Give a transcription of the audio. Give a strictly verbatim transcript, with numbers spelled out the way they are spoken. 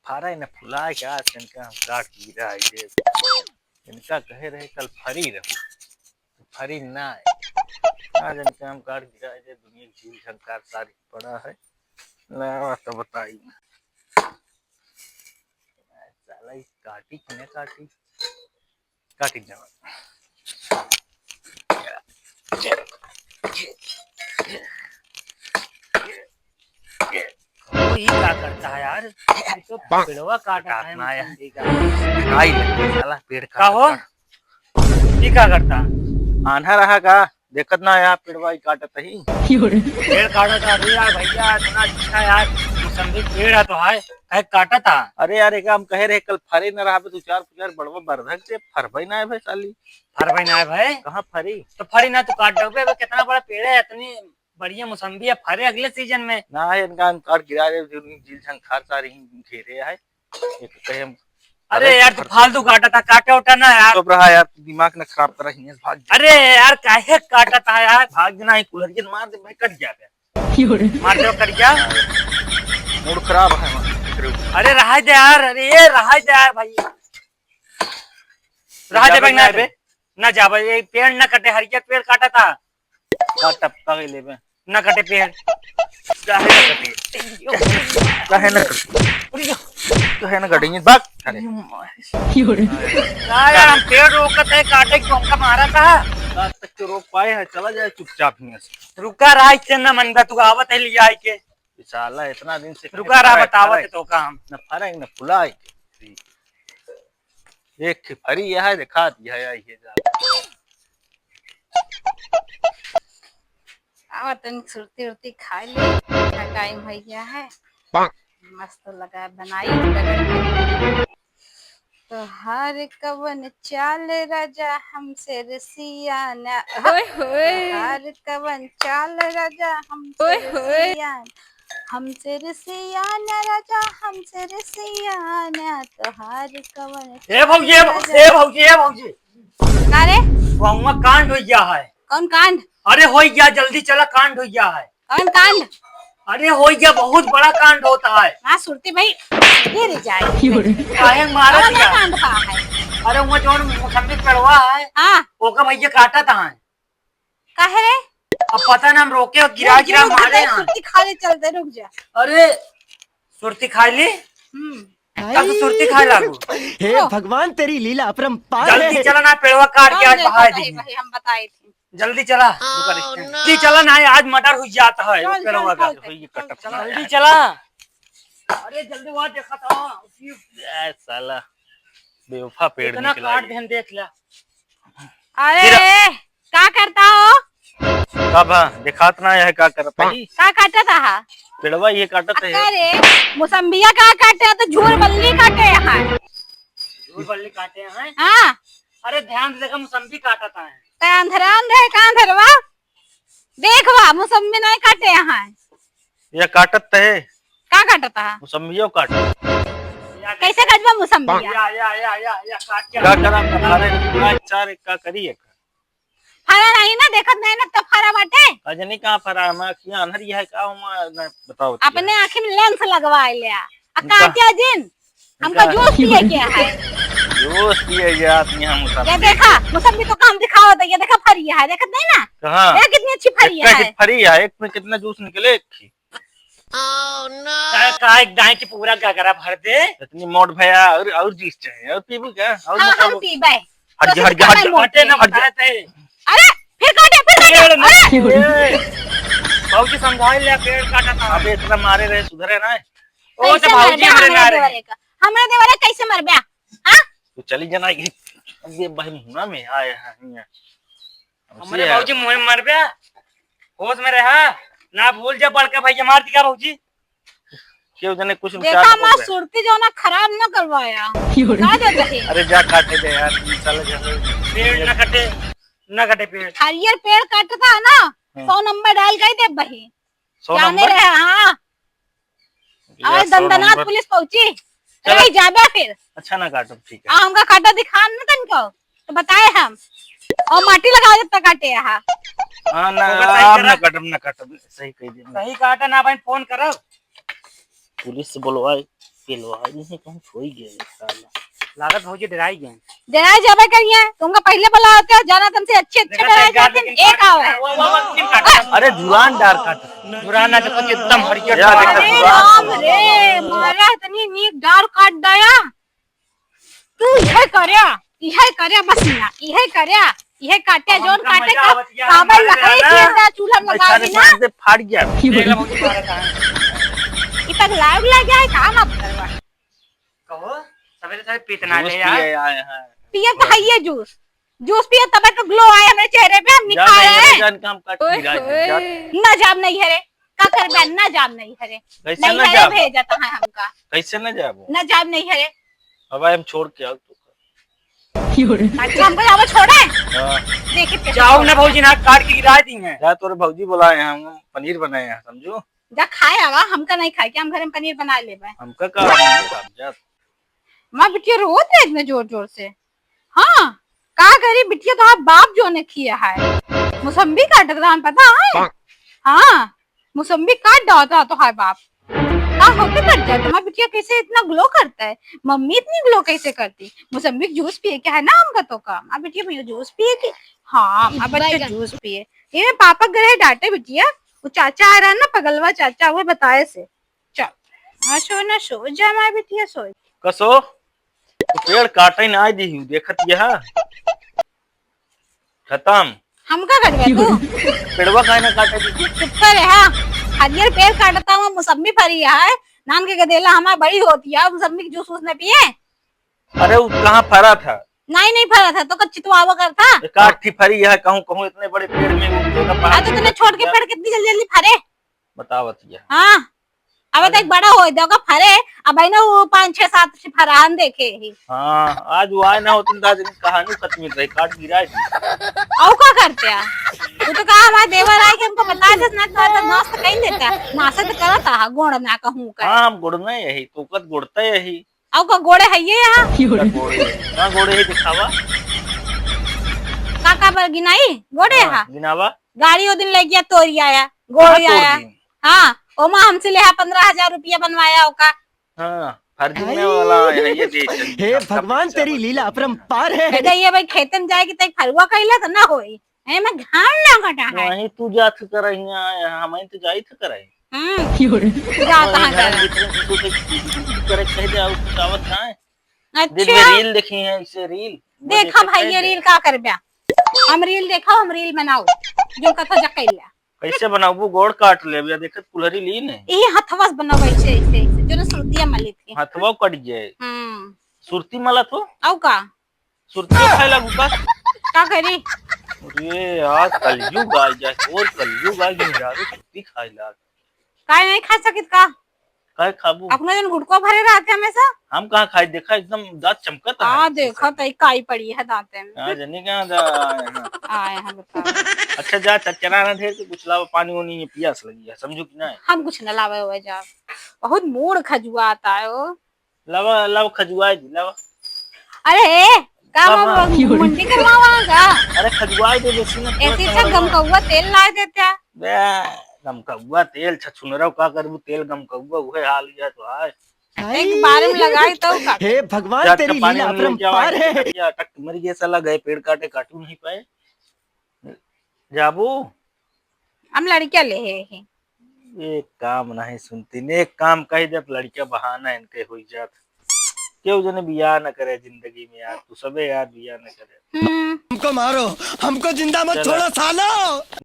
अरे न फुलाए के आज इनका हम काट गिराए दे। इनका कहे रहे कल फरी रहो, फरी ना आए। आज इनका हम काट गिराए दे, दुनिया की झील झंकार सारी पड़ा है। ना तो बताई। साला ई काटी कि ना काटी? काटी जावा। ओ, ई का करता है यार? ये तो पेड़वा काटता है काटना है। मौसम जी का। आई ले, साला पेड़ का हो? काटता। ई का करता? आन्हा रहा का? देखत ना है आप पेड़वा ही काटत ही। पेड़ काटत है? अरे यार भैया, इतना अच्छा यार मौसम्बी पेड़ है तो है, काहे काटत है? अरे यार, एक हम कहे रहे कल फरे न रहा, दो चार, चार बड़वा बरधक से फरबई ना है भाई साली। फरबई ना है भाई? कहाँ फरी? तो फरी ना तो काट दो बे, कितना बड़ा पेड़ है, इतनी बढ़िया मौसम्बी है, फरे अगले सीजन में। ना है, इनका हम काट गिरा रहे, जो झील झंखार सारी घेरे है। एक कहे हम अरे अरे यार, तू फर- फालतू काटा था, काटे उठा ना यार। चुप रहा यार, तू दिमाग ना खराब करा, हियां से भाग जा। अरे यार, काहे काटा था यार? भाग ना, कुल्हड़ियन मार दे, मैं कट जाबे। मार दे, कट जा। मूड खराब है हमारा। अरे रहा दे यार, अरे ये रहा दे यार भाई। रहा दे भाई, ना बे। ना जा भाई, ये पेड़ ना कटे, हरियर पेड़ काटा था। का टपका के लेबे? ना कटे पेड़। काहे ना कटे? काहे ना कटे? काहे ना कटे? ये भाग, अरे। का यार, हम पेड़ रोकत है, काटे के हमका मारा था। आज तक तो रोक पाए हैं, चला जाए चुपचाप हियां से। रुका रहा, इससे ना मनबा, तू आवत है लिया आई के। साला इतना दिन से रुका रहा, फरक, बतावत फरक। है तो का हम। न फरक, न फुलाई। एक ठे फरी यह है, देखा दिया है, ये जा। आवा तनी सुरती उरती खाई ले, अच्छा टाइम हो गया है। मस्त लगा बनाई रगड़ के। तोहार कवन चाल राजा हमसे रिसियाना, ओए होए। तोहार कवन चाल राजा हमसे ओए होए। रिसियाना, हमसे रिसियाना राजा, हमसे रिसियाना, तोहार कवन ए भौजी, ए भौ-, चाल ए भौजी, ए भौजी। का रे? गौवा कांड हो गया है। कौन कांड? अरे हो गया, जल्दी चला, कांड हो गया है। कौन कांड? अरे हो गया, बहुत बड़ा कांड होता है। हाँ, सुरती भाई, गिर जाए। काहे मारा कौन दिया? कांड का है? अरे वो जौन मौसम्बी पेड़वा है, हाँ। ओका भैया काटा था है। काहे रे? अब पता ना, हम रोके और गिरा रुक, गिरा रुक, रुक, मारे रुक, हैं। सुरती खा ले, चलते, रुक जा। अरे सुरती खा ली? हम्म। तब तो सुरती खाए लागू। हे ओ। भगवान, तेरी लीला अपरंपार जल्दी है। चला ना, पेड़वा काट के कौन आज देखा बहाए था, दी। भाई, हम बताए थे। जल्दी चला। रुका, रुका। जल्दी चला ना, आज मर्डर हो जाता है, चल, वो पेड़वा चल, का। चल, चल, चल। जल्दी चला। अरे जल्दी वहाँ देखा था। ए साला, बेवफा पेड़ इतना निकला काट ये। देन देख लिया। अरे, गिरा। का करता हो? का बा? देखात ना है का करत है? का काटत आहा? पेड़वा ये काटत है। अरे, मौसम्बिया का काटे तो झूर बल्ली काटे यहाँ। झूर बल्ली काटे हैं? हाँ। अरे ध्यान से देखा, मौसम्बी काटत है। ते अंधरा अंधरा है, का अंधरवा? देखवा, मौसम्बी नहीं काटे यहाँ। ये काटत है। का काटत है? मौसम्बियो काटत। कैसे काटबा मौसम्बिया? या, या, या, या, या, काट के का करा, फरा, चार एक का करी एक। फरा नहीं ना, देखत नहीं ना, तब फरा बाटे। अजनी कहाँ फरा? हमार अखियाँ अन्हरी है का? हम ना बताओ तो। अपने आँखी में लेंस लगवा लिया। आ उनका काटिया जिन, हमका उनका जूस पिए के है। जूस पिए के आदमी हम सब ये पिए देखा, के। मौसम्बी तो काम दिखावत है, ये देखा फरी है, देखत नहीं ना? कहाँ? ये कितनी अच्छी फरी है। कित-, फरी है, एक में कितना जूस निकले, एक ही। Oh, no। का, का एक दाई के पूरा गगरा भर दे। इतनी मोट भैया, और, और जूस चाहिए, और पीबू क्या? और हाँ, मत हम खाबू। पीबे। हट जा, तो हट जा, हट जा। हटे ना हट जा। बताए थे। अरे, फिर काटे, फिर काटे। अरे, अरे। ए, बाबूजी समझा ले, पेड़ काटा था। अबे इतना मारे रहे, सुधरे ना। ओ, तो कैसे बाबूजी मरबे हमरे हमरे ना रहे। देवरे का? हमरे देवरे कैसे मरबे? हाँ? तू चली जाना, ये, ये बहन हुना में आए हैं, यहाँ। हमसे हमरे यार। बाबूजी मुँह में मरबे, होश में रहा, ना भूल जा बड़का भैया मार दिया बाबूजी। केहू जने कुछ देखा विचार ना मत बोल। सुरती जो ना खराब ना करवाया। क्यों रे? ना देते हैं। अरे जा काटे दे यार, चल जा। पेड़ ना कटे, ना कटे पेड़। हरियर पेड़ काटता है ना, हाँ। सौ नंबर डाल के ही दे बही। सौ जाने नंबर? रहे, हाँ। या और सौ दंदनाथ नंबर। पुलिस पहुंची। चला। रह जाबे फिर। अच्छा ना काटब, ठीक है। आ, हमका काटा दिखान ना तनको, तो बताए हम। और माटी लगा देता काटे यहाँ। हाँ, ना, ओकर सही आप करा। ना काटब, ना काटब, सही कह दिया। सही काटा ना भाई, फोन करब। पुलिस से बोलवाए। पेलवा है, जिसने कहीं सोई गए साला। लागत भौजी डराई गए। डराई जाबे करिए, तुमका पहले बोला होता है, जाना तुमसे अच्छे अच्छे देखा डराई तो जाते हैं, लेकिन एक आवे। वो, वो, वो, तीन काट। अरे जुरान डार काट। जुरान ना तो कुछ एकदम हरियर यार, डार। देखा अरे जुरान। राम रे, मारा इतनी नीक डार काट दया। तू इहे करे, इहे करे बस ना, इहे करे, इहे काटे, अब जोन हमका काटे मजा का, आवत या, काबल हमारे लकड़ी रहना। के अंदर चूल्हा में ऐसा लगा रे दी ना। मार दे, फाड़ गया। देख लो, बहुत मारा था। ई पगला उगला गया है, कहाँ बात करवा? कहो, सवेरे सवेरे पीतना जूस ले यार। पिए आए हैं। पिए तो है ये जूस, जूस पिए तबे तो ग्लो आए हमारे चेहरे पे, हम जा निखार मेरे आए। जान काम काट ओए गिरा है, जा। होए। ना जाब नहीं है रे, का करबे, ना जाब नहीं है रे। कैसे नहीं ना है रे, जाब? भेजता है हमका। कैसे ना जाबो? ना जाब नहीं है रे। अब हम छोड़ के आओ तो। अच्छा, हमको जाबो छोड़े? हाँ। देखिए कैसे जाओ छोड़े। ना भौजी, ना काट के गिरा दी हैं। जा तोरे भौजी बुलाए हैं, हम पनीर बनाए हैं, समझो? जा खाए आवा, हमका नहीं खाए के, हम घर में पनीर बना लेबे। हमका का, हम नहीं खाब, जा। माँ बिटिया रोत रहे इतने जोर जोर से। हाँ, का करी बिटिया, तोहार बाप जो ने किया है, मौसम्बी काटत रहन, पता है? हाँ, मौसम्बी काट डालता है तोहार बाप। का होते कट जाए, तुम्हार बिटिया कैसे इतना ग्लो करता है? मम्मी इतनी ग्लो कैसे करती? मौसम्बी जूस पिए के है ना हमका तो का? अब बिटिया, भैया जूस पिए के? हाँ, अब बच्चा बैगन। जूस पिए। ये पापा गए डांटे बिटिया, वो चाचा आ रहा ना, पगलवा चाचा, वो बताए से। चल, हाँ, सो ना सो, जा माँ बिटिया सो। कसो, तू पेड़ काटे ना दी हूँ, देखत यह। खत्म। हमका कटबे तू? पेड़वा काहे ना काटे दी? चुप कर रे, हाँ। हरियर पेड़ काटता हुआ मौसम्मी फरी है, नान के गदेला हमार बड़ी होती है, मौसम्मी के जूस वूस न पिए। अरे, वो कहाँ फरा था? नहीं, नहीं फरा था, तो कब चितवावा कर था? एक आठ ठी फरी है, कहूँ, कहूँ इतने बड़े पेड़ में वो पेड़ का पहाड़ हाँ, तो तूने छोड़ के पेड़ कितनी जल्दी जल्दी फरे? बतावत ये। हाँ, अब तक बड़ा होई, देखो फरे, अब आई ना वो पाँच, छह, सात से फरहान देखे ही। हाँ, आज वो आए ना होते तो आज इनकी कहानी खत्म ही रही, काट गिराए दी। और का करते हैं? वो तो कहा हमारे देवर आए कि हमको बता दे, ना तो, तो नाश तो कहीं देता है, नाश तो करता है, गोड़ ना कहूँ का। हाँ, हम गोड़ नहीं यही, तो कत गोड़ता यही। और का गोड़े है ये यहाँ? का गोड़े? का गोड़े है दिखावा? का का बर गिनाई? गोड़े हाँ, हा? गिनावा। गाड़ी वो दिन ले गया तोरी आया, गोड़ हाँ, तोड़ आया। दिन। हाँ, ओमा हमसे लेहा पन्द्रह हजार रुपया बनवाया ओका। हाँ, फर्जी में वाला है, ये दे चल। हे भगवान, तेरी लीला अपरंपार है। कहते ये भाई खेतन जाए कि तई फरुआ कइला तो ना होई। ए, मैं घाम ना कटा है। वहीं तू जात करही, हमें तो जाई थे करही। हम्म, जाता है यहाँ कर। भीतर से तू देख, तू करे कह दे, और कुछ आवत ना है। दिन में अच्छा। रील देखी है, इसे रील। वो देखा देखे भाई, ये कैसे? रील का करब्या? हम रील देखा, हम रील बनाओ। जो कथा जकैला। कैसे बनाबू? गोड़ काट ले, अभी देखत कुल्हरी ली ने। ई हथवा से बनाओ ऐसे, ऐसे, ऐसे, जो ना सुरतिया मलित के। हथवा कट जाए। हम्म। सुरती मला तो? औ का? सुरती खाए लागू का? का करी? अरे यार, कलयुग आ जाए, और कलयुग आ गया, मेहरारू सुरती खाए लाग। काय नहीं खा सकित का? काय खाबू? अपना जन गुटको भरे रहते हमेशा। हम कहाँ खाई? देखा, एकदम दांत चमकत है। हाँ, देखा, तई काई पड़ी है दांते में। हाँ, जनी कहाँ जा, हाँ। आए हैं, बताओ। अच्छा, जा, च-, चना ना ढेर के कुछ लावा, पानी वानी, ये पियास लगी है, समझू कि नहीं? हम कुछ न लावे हुए जा, बहुत मूड खजुआता है ओ। लावा, लावा, खजुआई दी, लावा। अरे, का का बाबा, बा? मुंडी करवावा का? अरे, खजुआई दे, बेसी ना, ऐसे थोड़ा अच्छा सा गमकौआ तेल ला देते। बे, गमकौआ तेल, छछुनरा, का करबू तेल, गमकौआ, उहे हाल है तो आए। एक बार में लगाई तो का? हे भगवान, जा, तेरी लीला अपरंपार है। टक मर गया साला, गए पेड़ काटे, काटू नहीं पाए। जाबू? हम लड़किया ले हे ही। एक काम नहीं सुनती, ने एक काम कही दे, लड़किया बहाना इनके होई जात। केहू जने बियाह न करे जिंदगी में यार, तू सबे यार बियाह न करे। हम्म। हमको मारो, हमको जिंदा मत चलो। छोड़ो सालो।